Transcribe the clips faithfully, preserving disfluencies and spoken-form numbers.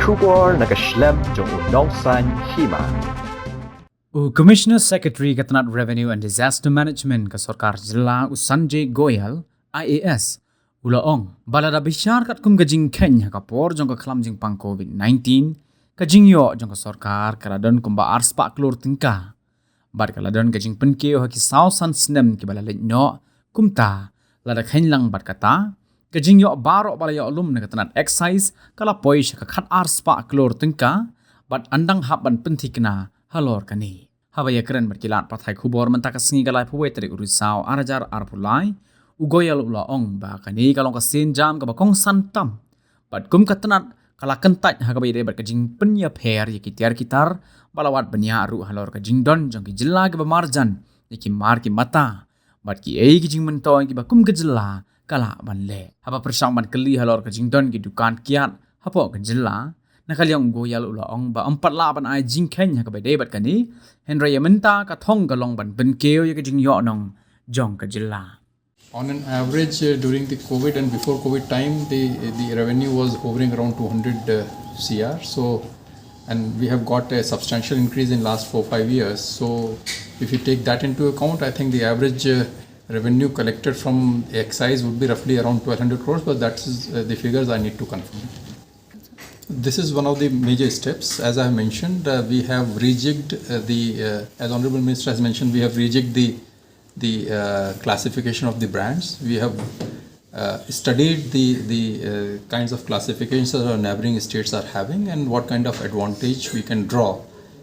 Khubor na ka shlem jong u Nongsaiñ Hima. U Commissioner Secretary ka tnat Revenue and Disaster Management ka sorkar jylla, u Sanjay Goyal, I A S, u la ong ba lada bishar katkum ka jingkheiñ ha ka por jong ka khlam jingpang COVID nineteen, ka jingïoh jong ka sorkar ka la don kumba arspah klur tyngka. Bad ka la don ka jingpynkiew ha ki saw san snem kiba la leit noh. Kumta, lada kheiñ lang bad kata, ka jingïoh baroh ba la ïoh lum na ka tnat excise ka la poi sha ka khat arspah klur tyngka, bad ynda hap ban pynthikna halor kane. Haba ïakren bad ki lad pathai khubor mynta ka sngi ka laiphew wei tarik u Risaw ar hajar arphew lai, u Goyal u la ong ba kane ka long ka sienjam kaba kongsan tam. Bad kum ka tnat ka la kyntait ha kaba ïadei bad ka jingpynïapher ïa ki tiar ki tar ba la wad bniah ruh halor ka jingdon jong ki jylla kiba marjan ïa ki mar ki mata. Bad kiei ki jingmyntoi kiba kum ka jylla ka lah ban leh. Haba pyrshang ban kylli halor ka jingdon ki dukan kiad hapoh ka jylla, na ka liang u Goyal u la ong ba ym pat lah ban ai jingkheiñ ha kaba ïadei bad kane, hynrei ïa mynta ka thong ka long ban pynkiew ïa ka jingïoh nong jong ka jylla. On an average, uh, during the COVID and before COVID time, the, the revenue was hovering around two hundred, uh, C R. So, and we have got a substantial increase in last four, five years. So, if you take that into account, I think the average, uh, revenue collected from excise would be roughly around twelve hundred crores, but that's, uh, the figures I need to confirm. This is one of the major steps. As I have mentioned, uh, we have rejigged, uh, the, uh, as Honorable Minister has mentioned, we have rejigged the the, uh, classification of the brands. We have, uh, studied the, the, uh, kinds of classifications that our neighboring states are having and what kind of advantage we can draw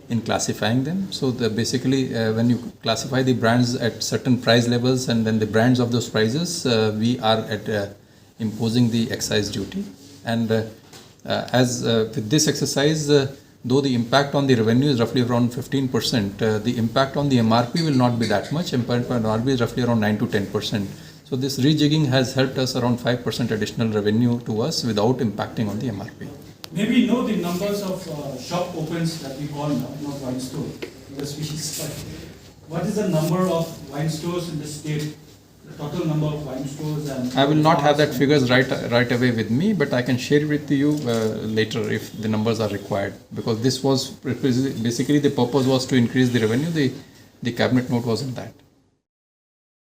in classifying them. So the, basically, uh, when you classify the brands at certain price levels and then the brands of those prices, uh, we are at, uh, imposing the excise duty. And, uh, uh, as, uh, with this exercise, uh, though the impact on the revenue is roughly around fifteen percent, uh, the impact on the M R P will not be that much. Impact on M R P is roughly around nine to ten percent. So this rejigging has helped us around five percent additional revenue to us without impacting on the M R P. May we know the numbers of, uh, shop opens that we call now, not wine store, because we what is the number of wine stores in the state, the total number of wine stores and I will not have that figures right, right away with me, but I can share it with you, uh, later if the numbers are required, because this was basically the purpose was to increase the revenue. The, the cabinet note was on that.